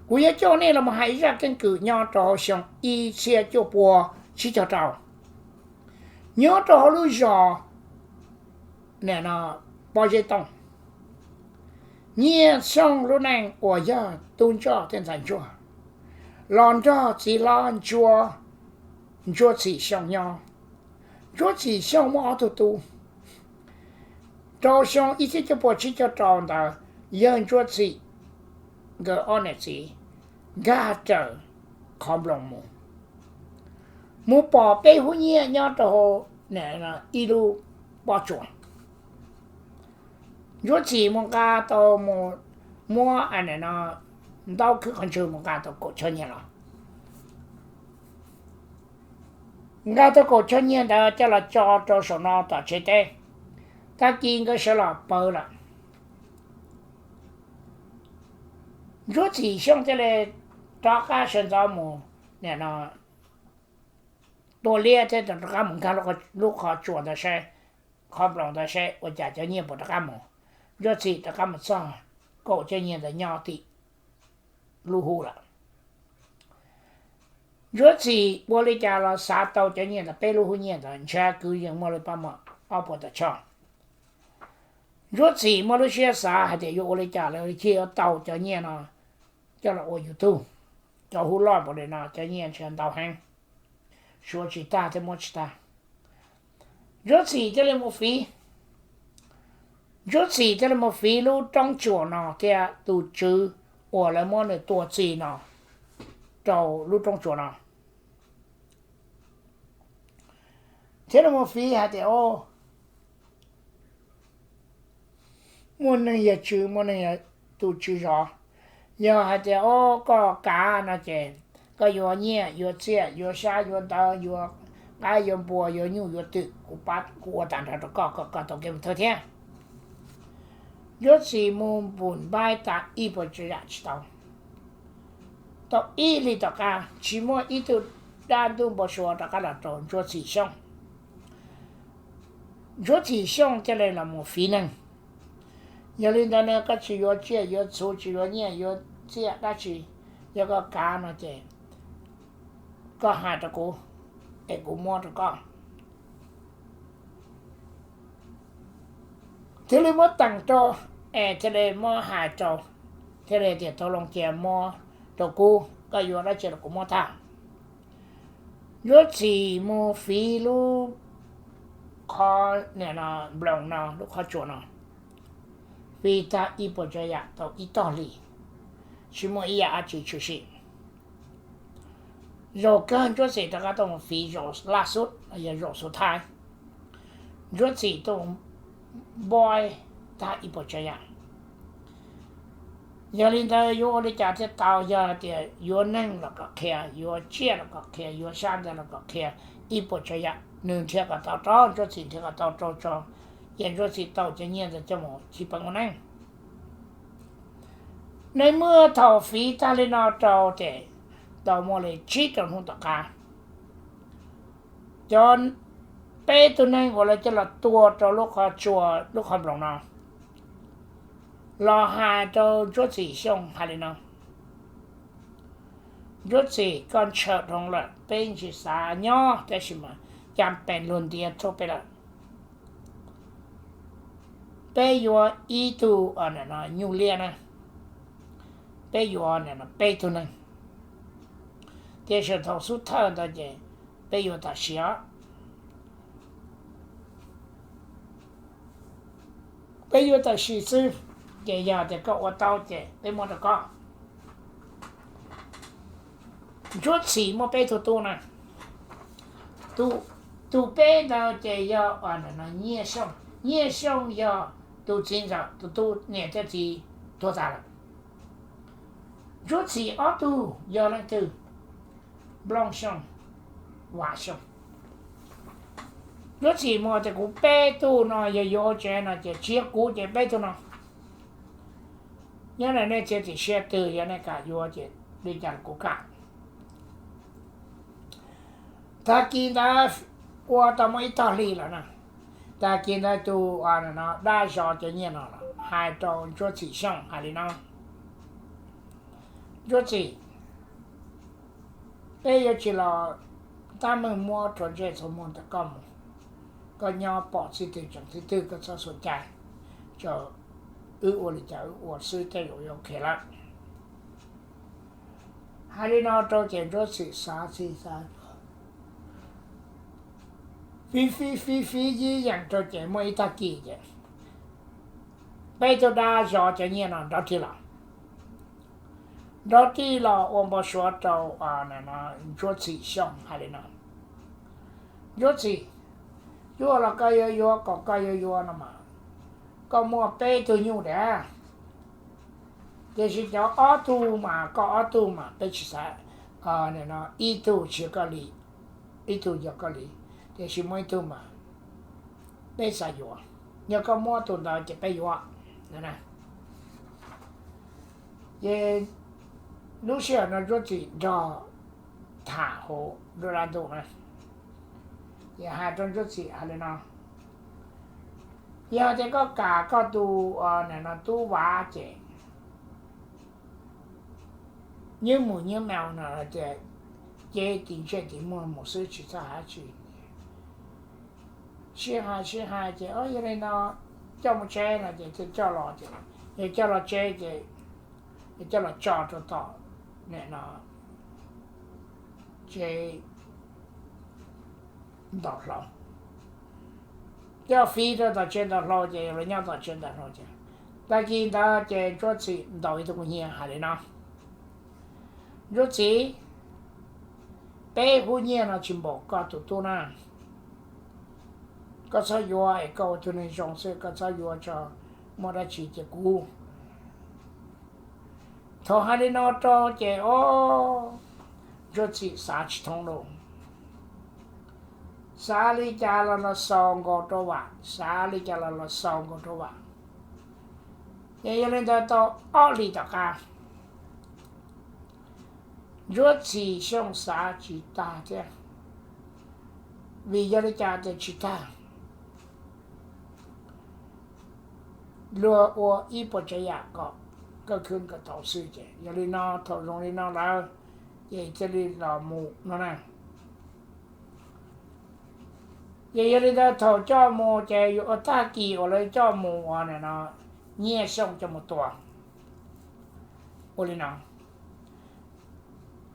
Kuv yuav coj nej los hais zaj keeb kwm nyob rau hauv xyoo ib txhiab cuaj puas tsib caug rau, nyob rau hauv lub zos Pob Zeb Tooj. Nyiaj Xyooj lub neej uas yog tub Ntsoj thiab ntxhais Ntsuag los nrog txiv hlob Ntsuab Txhim Xyooj nyob. Ntsuab Txhim Xyooj muaj ob tug tub. Rau xyoo ib txhiab cuaj puas tsib caug rau ntawd, yawg Ntsuab Txhim nkawd ob niam txiv nkag raws qhov nploos mus, mus pom peb hub nyiaj nyob rau ib lub pob tsuas. Ntsuab Txhim mus nqa tau, muab ntaub khwb qhov ntswg mus nqa tau kaum choj nyiaj los. Nqa tau kaum choj nyiaj ntawd coj los tso rau saum no tom tsev teb. Tag kis nkawd sawv los pawv lawm, Ntsuab Txhim Xyooj thiaj li rov qab sawv ntxov mus tua liab thiab rov qab mus nkag lub qhov tsua ntawd saib, qhov nploos ntawd saib ua cas cov nyiaj puas rov qab mus. Ntsuab Txhim rov qab mus txog, kaum choj nyiaj ntawd nyob tim lub hub lawm. Ntsuab Txhim ua li cas los xav tau cov nyiaj ntawd, peb lub hub nyiaj ntawd ntshav kwv yees muaj li pab mom ob puas tawm choj. Ntsuab Txhim muaj lub siab xav hais tias yuav ua li cas lawv thiaj yuav tau cov nyiaj no coj los ua yus tug. Cov hub loj npaum li no cov nyiaj ntshe ntau heev, suav tsis tag thiab muab tsis tag. Ntsuab Txhim thiaj li mus fiv, Ntsuab Txhim thiaj li mus fiv lub roob tsuas no thiab tus tswv uas lawv muab nws tua txi no rau lub roob tsuas no, thiab nws mus fiv hais tias, o, muaj neeg yog tswv, muaj neeg yog tus tswv zov. Yog hais tias, o, koj kav no ces koj yuav nyiaj, yuav tsiaj, yuav xyab, yuav ntawv, yuav qaib, yuav npua, yuav nyuj, yuav twm, kuv pab, kuv ua tag nrho rau koj, kom koj tau kev mus thawj thiab. Ntsuab Txhim mus npum npaib tas ib puas tsav yam tsis tau. Tau ib hlis tom qab tsis muaj ib tug dab ntub npau suav rov qab los rau Ntsuab Txhim Xyooj. Ntsuab Txhim Xyooj thiaj li los mus fiv neeg. Yog li ntawd ne koj tsis yuav tsiaj yuav txhu, tsis yuav nyiaj yuav txiaj dab tsi, yog koj kav no ces koj hais rau kuv es kuv muab rau koj. Thiaj li muab teem rau, es thiaj li muab hais rau, thiaj li tias tau loo cia muab rau kuv, koj yuav dab tsi los kuv muab tag. Ntsuab Txhim mus fiv lub qhov nploos no, lub qhov tsua no, fiv tag ib puas tsav yam tau ib tog hlis, tsis muaj ib yam dab tsi tshwm sim. Zaum kawg Ntsuab Txhim rov qab tuaj mus fiv zaum laj xub, yog zaum xub thawj, Ntsuab Txhim tuaj npaib tag ib puas tsav yam. Yog li ntawd yuav ua li cas thiaj tau, yog hais tias yuav neeg los kom qhia, yuav tsiaj los kom qhia, yuav xyab ntawv los kom qhia, ib puas tsav yam nws nrhiav kom tau rau, Ntsuab Txhim nrhiav kom tau rau tso, ces Ntsuab Txhim tau cov nyiaj ntawd coj mus txhij peev ua neej. Nej muab thaum fiv tag li no rau ces tau muaj li tsib rau hnub tom qab, cov peb tug neeg uas lawv coj los tua rau lub qhov tsua, lub qhov nploos no los hais rau Ntsuab Txhim Xyooj hais li no, Ntsuab Txhim, koj ntshaw dhau lawm, peb tsis xav nyob tab sis mas cas pes luag ntiav rau peb lawm. Peb yuav ib tug nyuj liab na, peb yuav peb tug neeg, tiam sis thaum xub thawj ntawd ces peb yuav tam sim os. Peb yuav tam sim xwb, ces yog tias koj ua tau ces peb muab rau koj. Ntsuab Txhim muaj peb tug tub na. Tus peb ntawd ces yog Nyiaj Xyooj. Nyiaj Xyooj yog tus txiv ntxawm tus tub, niam thiab txiv tuag tas lawm. Ntsuab Txhim ob tug yog leej twg? Nplooj Xyooj, Vam Xyooj. Ntsuab Txhim mus tias kuv peb tug no yog yuav ua tsev no ces tsis yog kuv ces peb tug no. Nyob li nej txiav txim siab twg, yog nej kam yuav ces li cas los kuv kam. Tag kis ntawd ua tau muaj ib tog hli lawm na, tag kis ntawd tus dab zov cov nyiaj no los hais rau Ntsuab Txhim Xyooj hais li no, Ntsuab Txim, peb yuav tsis los tab meeg muab rua ntsej txhua muag ntawm koj mus. Koj nyob pom txij twg tseem txij twg, koj txhob xuas cai, tso wb ua li cas wb ua xwb tej zaum yuav ok lawm. Hais li no rau ces Ntsuab Txim xav txij xav fiv fiv fiv fiv yib yeem rau ces muaj ib tag kis ces peb tug dab zov cov nyiaj no nrov rig los, nrov rig los ua npau suav rau Ntsuab Txim Xyooj hais li no: Ntsuab Txim, yuav los koj yuav yuav, kom koj yuav yuav no mas koj muaj peb tug nyuj diam, tiam sis cov ob tug mas koj ob tug mas peb tsis xav, ib tug tsis yog koj li, ib tug yog koj li, tiam sis muaj ib tug mas peb xav yuav, yog koj muab tus ntawd ces peb yuav. Ces lub sij hawm no Ntsuab Txim nrog tham hauv lub dab ntub na, ces hais rau Ntsuab Txim hais li no: Yog tias koj kam koj tus tub Vav ces nyiaj mus nyiaj maus no ces cev tis ntsej tis muag mus xwb tsis txhob hais dab tsi. Sib hais sib hais ces yog li no coj mus tsev no ces thiaj coj los ces, yog coj los tsev ces coj los tso rau tom, nim no, tsev ntaus hlau, coj fiv rau tom tsev ntaus hlau ces los nyob tom tsev ntaus hlau ces tag kis ntawd ces Ntsuab Txim ntaus ib tug kub hnyiab hais li no: Ntsuab Txim, peb hub nyiaj no tsis npaum koj tus tub na, koj txhob yuav es koj ua tug neeg zoo xwb, koj txhob yuav tso, muaj dab tsi cia kuv. Thaum hais li no rau ces o, Ntsuab Txim xav tsis thoob lauj. Xav li cas los los xaus nkaus rau vam, xav li cas los los xaus nkaus rau vam. Ces yog li ntawd tau ob hlis tom qab Ntsuab Txim Xyooj xav tsis tag thiab, vim yog li cas tias tsis tag, luag ua ib puas tsav yam kom kawg khwb kawg tau xwb ces yog li no thaum zoo li no lawm ces thiaj li los mus no na. Ces yog li ntawd thaum coj mus ces yuav ua tag kis uas lawv coj mus ua nim no nyiaj Xyooj coj mus tua. Ua li no,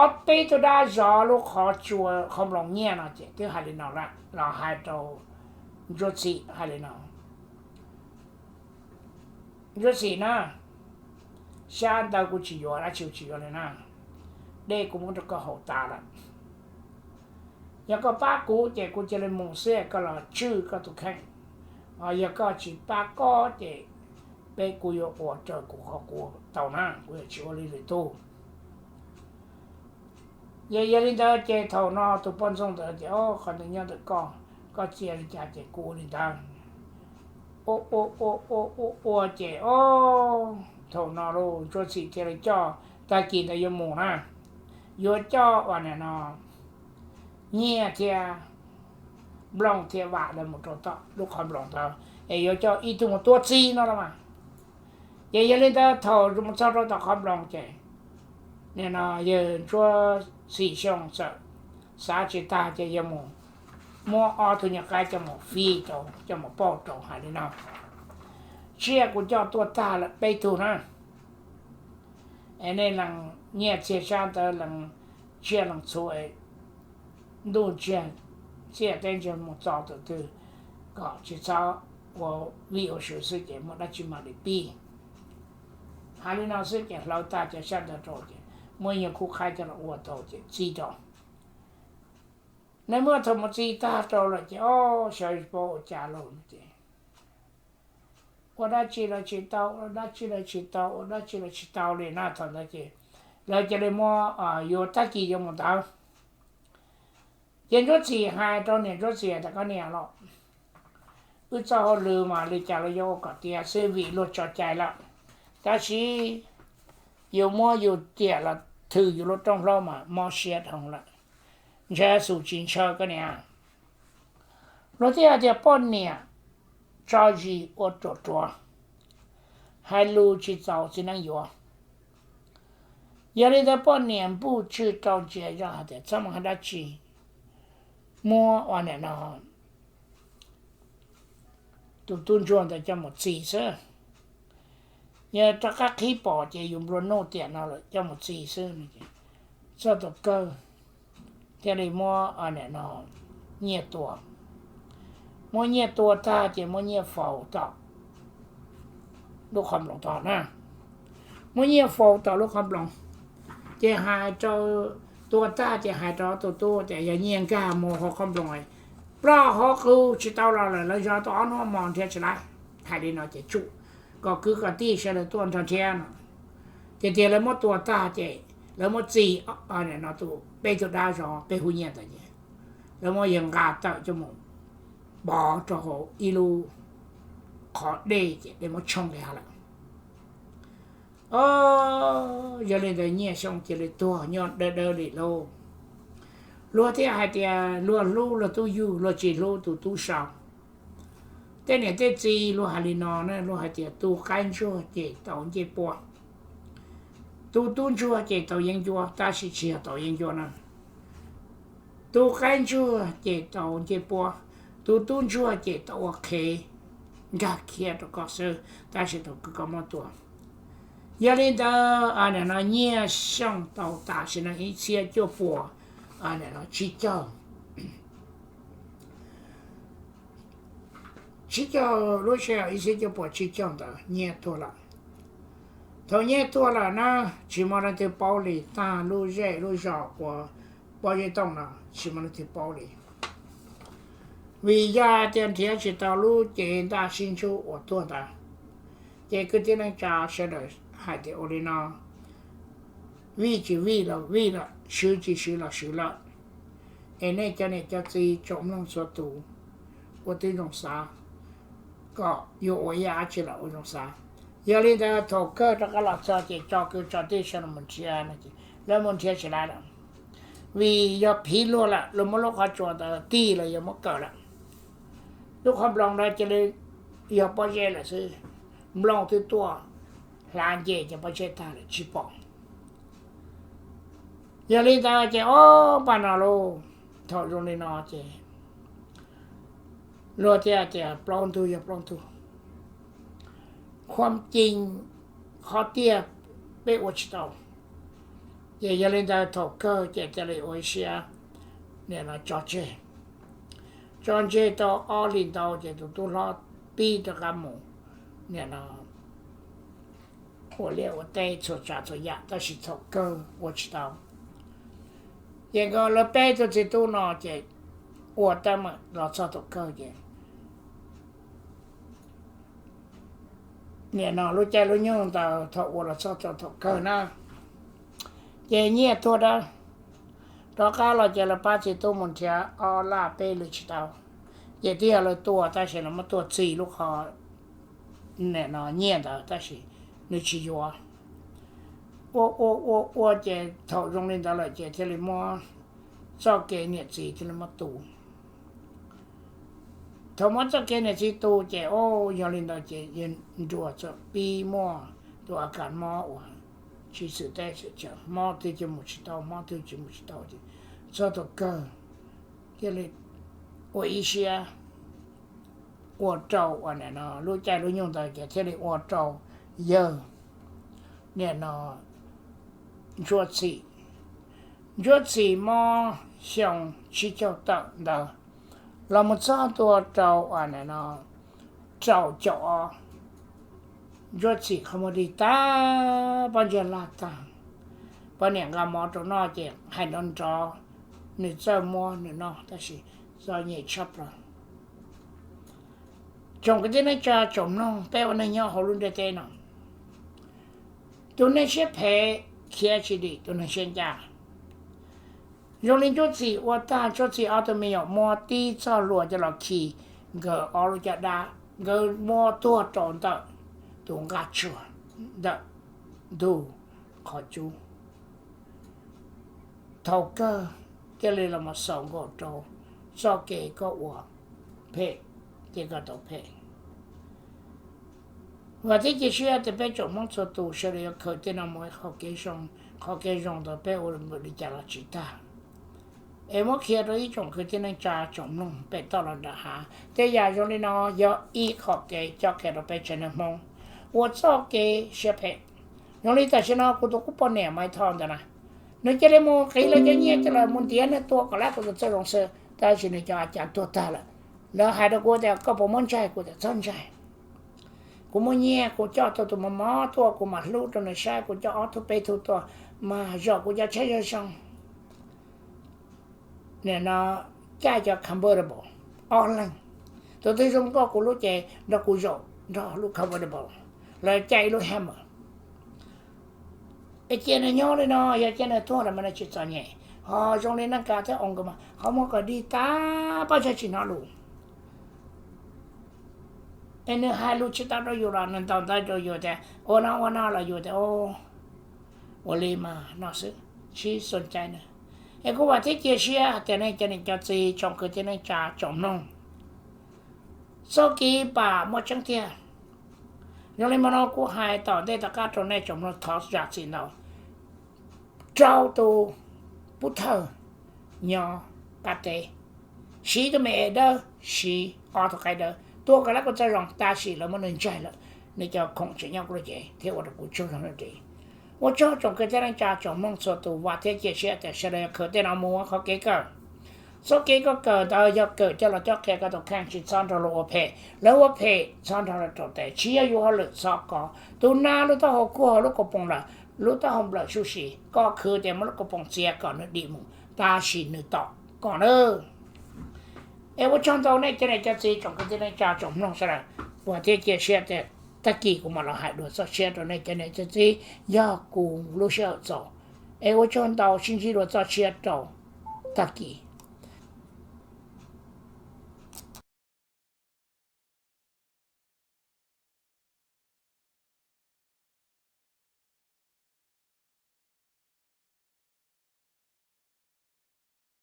ob peb tug dab zov lub qhov tsua qhov nploos nyiaj no ces twb hais li no lawm los hais rau Ntsuab Txim hais li no: Ntsuab Txim na, sab ntawd kuv tsis yuav, dab tsi kuv tsis yuav li na, dej kuv muab rau koj haus tas lawm. Yog koj pab kuv ces kuv cia li mus xwb, koj los tswj koj tus kheej. Yog koj tsis pab koj ces peb, kuv yuav ua raws kuv qhov kuv tau na, kuv yuav tsis ua li lwm tus. Ces yog li ntawd ces thaum no tus poj ntxoog ntawd tias, o, qhov ntawd nyob ntawm koj, koj txia li cas ces kuv ua li ntawd. Ua ua ua ua ua ces o, thaum no lauj Ntsuab Txim thiaj li coj, tag kis ntawd yuav mus na, yuav coj uas nim no nyiaj thiab nplooj thiab vam lawv mus rau tom lub qhov nploos ntawd es yuav coj ib tug mus tua txiv no los mas. Ces yog li ntawd thaum mus txog rau tom qhov nploos ces nim no yawg Ntsuab Txim Xyooj txawm xav tsis tag ces yawg mus muab ob tug nyuag qaib coj mus fij rau, coj mus pauj rau hais li no, tsiaj kuv coj tuaj tag lawm peb tug na, es nej lees nyiaj txiag sab ntawd lees tsiaj lees txhu, ntuj ntsiag txiaj teb ntsiag mus txog tus twg kom tsis txhob ua vij ua sw xwb ces muaj dab tsi mam li pib. Hais li no xwb ces hlawv tag cov sab ntawd rau ces muaj ib nyuag khub qaib coj los ua tau ces txi rau. Nws muab thaum mus txi tag rau lawm ces o, sawv tsis paub ua cas lauj ces ua dab tsi los tsis tau, ua dab tsi los tsis tau, ua dab tsi los tsis tau li na. Thaum ntawd ces lawv cia li muab yuav tag kis yuav mus ntawd. Ces Ntsuab Txim hais rau niam Ntsuab Txim tias, koj niam los, wb txoj hauj lwm mas li cas los yuav ua kom tiav xwb vim luag tso cai lawm, tab sis yus muab yus riam los thwm yus lub rooj hlaub mas mob siab dhau lawm, ntshaw xus tsis ntshaw koj niam. Luag thiaj hais tias poj niam tso zis ua ruam ruam, hais lus tsis txaus txiv neej yuav. Yog li ntawd poj niam npuj tswv rau ntsia zoj hais tias txhob mus hais dab tsi, muab ua niam no tus tub ntsuag ntawd coj mus txi xwb. Yog rov qab qhib pom ces yus nplua nuj tiam no lawm, coj mus txi xwb. Txog tus kawg thiaj li muab niam no nyiaj tua. Muab nyiaj tua tag ces muab nyiaj faus tom lub qhov nploos tod na. Muab nyiaj faus tom lub qhov nploos, ces hais rau, tua tag ces hais rau tus tub tias yog nyiaj nkag mus hauv qhov nploos, ploj hauv qw tsis tau los lawm, lawv zov tau ob hnub mos nrhiav tsis tau. Hais li no ces tsum kom kwv kom tij sawv daws tuaj nrog nrhiav no. Ces tias lawv muab tua tag ces lawv muab txi no tus peb tug dab zov peb hu nyiaj ntawd ces lawv muab yawg nqa tawm coj mus pov rau hauv ib lub qhov dej ces dej muab tshoob nqis hav lawm. Yog li ntawd Nyiaj Xyooj cia li tuag nyob dawb dawb li lauj. Luag thiaj hais tias luag hlub luag tub yug, luag tsis hlub tus tub sau. Tej niam tej txiv luag hais li no na, luag hais tias tus qaib ntsuag ces tau ncej puab, tus tub ntsuag ces tau yeeb ncuab, tab sis tsis yog tau yeeb ncuab na. Tus qaib ntsuag ces tau ncej puab, tus tub ntsuag ces tau ua qhev nkag khiab rau koj xwb, tab sis thaum kawg koj muab tua. Yog li ntawd nim no Nyiaj Xyooj tau tam sim no ib txhiab cuaj puas tsib caug, tsib caug lub sij hawm ib txhiab cuaj puas tsib caug ntawd Nyiaj tuag lawm. Thaum Nyiaj tuag lawm na, tsis muaj leej twg paub li, tag lub zej lub zos uas Pob Zeb Tooj no tsis muaj leej twg paub li. Vim yog tias nrhiav tsis tau lub cev ntaj sib ntsuj uas tuag ntawd, ces kwv tij neej tsa sawv daws hais tias ua li no, vij tsis vij los vij lawm, swv tsis swv los swv lawm. Es nej cov niam cov txiv tsoom mloog txhua tus ua tib zoo xav kom yuav ua ib yam dab tsi los ua zoo xav. Yog li ntawd thaum kawg rov qab los txog ces tso kwv tso tij sawv daws mus nrhiav, lawv mus nrhiav tsis tau lawm, vim yog phiv luag lawm, luag muab lub qhov tsua ntawd tig los yog muab kaw lawm. Lub qhov nploos ntawd cia li yog pob zeb lawm xwb, nplooj twb tuaj hlav nce cov pob zeb tag lawm tsis pom. Yog li ntawd ces ob pab no lauj, thaum zoo li no ces luag thiaj tias plaub ntug yog plaub ntug, khuam cees qhov tiag peb ua tsis tau. Ces yog li ntawd thaum kawg ces thiaj li ua ib siab nim no tso tseg. Tso tseg tau ob hlis ntau ces tus tub hlob pib rov qab mus nim no ua liaj ua teb txhua tsav txhua yam, tab sis thaum kawg ua tsis tau. Ces nkawd lawv peb tug txiv tub no ces ua teeb meem los txog thaum kawg ces nim no lub caij lub nyoog ntawd thaum ua los txog thaum kawg na, ces Nyiaj tuag dawb. Rov qab los ces lawv pab txiv tub mus nrhiav ob laj peb lwm tsis tau, ces twb yog lawv tua tab sis lawv muab tua txi lub qhov nim no nyiaj ntawd tab sis nws tsis yuav. Ua ua ua ua ces thaum zoo li ntawd lawm ces thiaj li muab txoj kev niam txiv thiaj li muab tu. Thaum muab txoj kev niam txiv tu ces o, yog li ntawd ces yawg Nruas txawm pib muaj tus a kas mob uas tsis xwm teb xwm chaw, mob twg ces mus tsis tau, mob twg ces mus tsis tau ces txog thaum kawg thiaj li ua ib siab ua rau uas nim no lub caij lub nyoog ntawd ces thiaj li ua rau yawg nim no Ntsuab Txhim, Ntsuab Txhim mob xyoo tsib caug tawm ntawd los mus txog ntua rau uas nim no rau caum ob, Ntsuab Txhim qhov muag dig tag, pob ntseg laj tag, poj niam nqa mov rau noj ces hais nrov nrov, nws txawj muab nws noj tab sis txom nyem tshaj plaws. Tsoom kwv tij neej tsa tsoom mloog, peb ua neeg nyob hauv lub ntiaj teb no, tus neeg siab phem khiav tsis dim tus neeg siab ncaj. Zoo li Ntsuab Txhim ua tag, Ntsuab Txhim ob tug me nyuam muab tib txoj hlua coj los khi nkawd ob lub caj dab, nkawd muab tuag rau ntawm tus nqaj tsuag ntawm ntug qhov cub. Thaum kawg thiaj li los mus xaus nkaus rau txoj kev koj ua phem thiab koj tau phem. Vam thiab cia siab tias peb tsoom Hmoob txhua tus sawv daws yuav khaws tej no mus ua qhov kev zoo, qhov kev zoo ntawd peb ua li cas los tsis tag. Es muab qhia rau ib tsoom kwv tij neej tsa tsoom mloog pem toj los nram hav, tej yam zoo li no yog ib qho kev cob qhia rau peb tsev neeg Hmoob ua txoj kev siab phem. Zoo li tam sim no kuv tus qub poj niam Maiv Thoj ntawd na, nws cia li mus qiv lawv cov nyiaj coj los mus ntiav nws tua kom lab kuv tus txoj zoo xwb, tab sis nws cov a cas tuag tag lawm. Lawv hais rau kuv tias koj puas muab ntsaig, kuv tias txhob ntsaig. Kuv muaj nyiaj kuv coj tau tus mos mos tuaj kuv mam hlub rau nws saib, kuv coj ob tug peb tug tuaj mas zaum kuv cov tsheb zoo zoo. Nim no caij cov convertible ob leeg, tus twg zoo nkauj kuv hlub ces nrog kuv zaum nrog lub convertible, lawv caij ib lub Hummer. Es cia nws nyob li no, yog cia nws tuag lawm mas nws tsis txom nyem. Ho zoo li Naj Kas thiab Oos nkawd mas qhov muag kom dig tag, pab tsaig tsis hnov lus. Es nws hais lus tsis tau rau yus los nws ntaus ntawv rau yus tias ua no ua no los yus tias ua li mas no xwb, tsis xom cai nws. Es kuv vam thiab cia siab hais tias nej cov niam cov txiv tsoom kwv tij neej tsa tsoom mloog, txoj kev pam muaj tseeb tiag. Zoo li hmo no kuv hais tom ntej tom qab rau nej tsoom mloog thov zam txim ntau. Rau tus pub thawj nyob qab teb, siv tus me es dawb, siv ob tug qaib dawb tua kom lab kuv txoj zoo, tab sis lawv muab nws ntsaig lawm, nws cov khoom tseem nyob kuv lub cev thiab ua rau kuv tsaug zog lub cev. Ua tsaug tsoom kwv tij neej tsa tsoom mloog txhua tus, vam thiab cia siab tias sawv daws yuav khaws tej no mus ua qhov kev kawm. Txoj kev koj kawm ntawd yog kawm coj los cob qhia koj tus kheej, tsis txhob nrog luag ua phem, lawv ua phem txhob nrog luag rau tes, tsis yog yus hauj lwm txhob kov. Tus nab lub taub hau kuj hauv lub kaus poom lawm, lub taub hau nplawm suj si, koj khwv tias muab lub kaus poom txiav kom nws dim mus, tab sis nws tom koj na. Es ua tsaug ntau nej cov niam cov txiv tsoom kwv tij neej tsa tsoom mloog sawv daws, vam thiab cia siab tias tag kis kuv mam los hais dua txoj siab rau nej cov niam cov txiv, yog kuv lub sij hawm txaus. Es ua tsaug ntau, sib ntsib dua txoj siab rau tag kis.